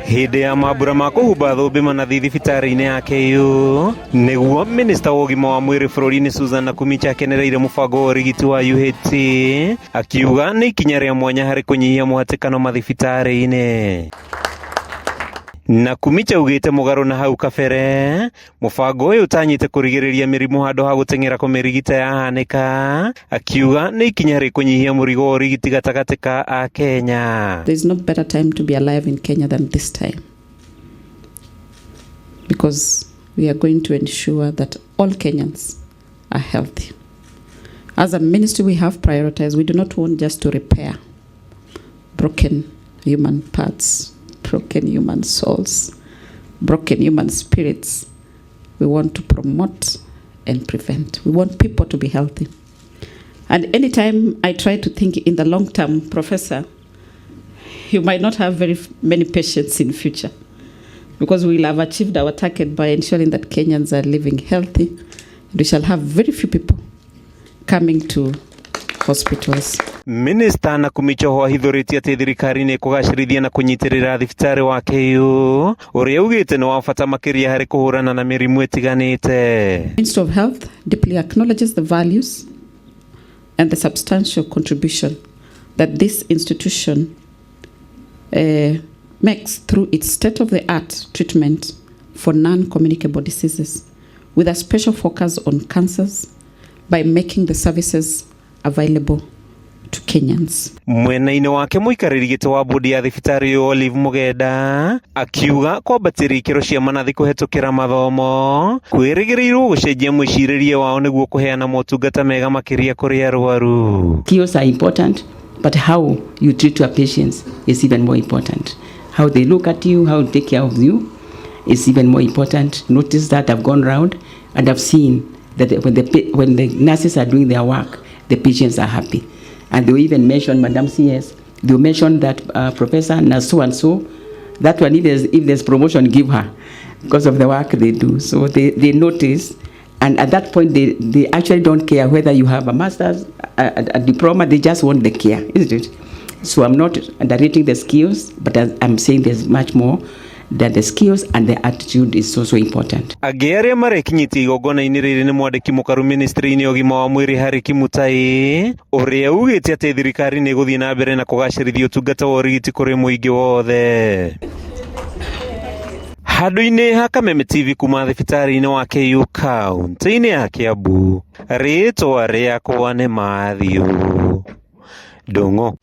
Hĩndĩ ya mambura ma kũhumba thũmbĩ manathi thibitarĩ-inĩ ya KU nĩguo minista wa ũgima wa mwĩrĩ bũrũri-inĩ Susan Nakhumicha akenereire mũbango wa ũrigiti wa UHC akiuga nĩ ikinya rĩa mwanya harĩ kũnyihia mũhatĩkano mathibitarĩ-inĩ. Nakhumicha augĩte mũgarũ na hau kabere mũbango ũyũ ũtanyĩte kũrigĩrĩria mĩrimũ handũ ha gũteng'era kũmĩrigita yahanĩka akiuga nĩ ikinya harĩ kũnyihia mũrigo wa ũrigiti gatagatĩ ka akenya. There is no better time to be alive in Kenya than this time, because we are going to ensure that all Kenyans are healthy. As a ministry, we have prioritized. We do not want just to repair broken human parts, broken human souls, broken human spirits. We want to promote and prevent. We want people to be healthy. And anytime I try to think in the long term, Professor, you might not have very many patients in future, because we will have achieved our target by ensuring that Kenyans are living healthy. We shall have very few people coming to hospitals. Minista Nakhumicha oho ahithũrĩtie atĩ thirikari nĩ ĩkũgacĩrithia na kũnyitĩrĩra thibitarĩ wa KU ũrĩa augĩte nĩ wa bata makĩria harĩ kũhũrana na mĩrimũ ĩtiganĩte. Ministry of Health deeply acknowledges the values and the substantial contribution that this institution makes through its state-of-the-art treatment for non-communicable diseases, with a special focus on cancers, by making the services available to Kenyans. Mwena-inĩ wake mũikarĩri gĩtĩ wa bodi ya thibitarĩ ũyũ Olive Mugenda akiuga kwambatĩria ikĩro cia manathi kũhetũkĩra mathomo kwĩrĩgĩrĩirwo gũcenjia mwĩcirĩrie wao nĩguo kũheana motungata mega makĩria kũrĩ arwaru. Skills are important, but how you treat your patients is even more important. How they look at you, how they take care of you is even more important. Notice that I've gone round and I've seen that when the nurses are doing their work, the patients are happy. And they will even mention Madam CS, they will mention that Professor na so and so, that one, if there's promotion, give her, because of the work they do. So they notice, and at that point, they actually don't care whether you have a master's, a diploma, they just want the care, isn't it? So I'm not underrating the skills, but I'm saying there's much more than the skills, and the attitude is also important. Angĩ arĩa marekinyĩtie igongona-inĩ rĩrĩ nĩ mwandĩki mũkaru ministry-inĩ ũgima wa mwĩrĩ Harry Kimutai ũrĩa ugĩte atĩ thirikari nĩ ĩgũthiĩ na mbere na kũgacĩrithia ũtungata wa ũrigiti kũrĩ mũingĩ wothe. Handũ-inĩ ha Kameme TV kuma thibitarĩ-inĩ wa KU kaunti-inĩ ya Kiambu, rĩtwa rĩakwa nĩ Matthew Ndung'u.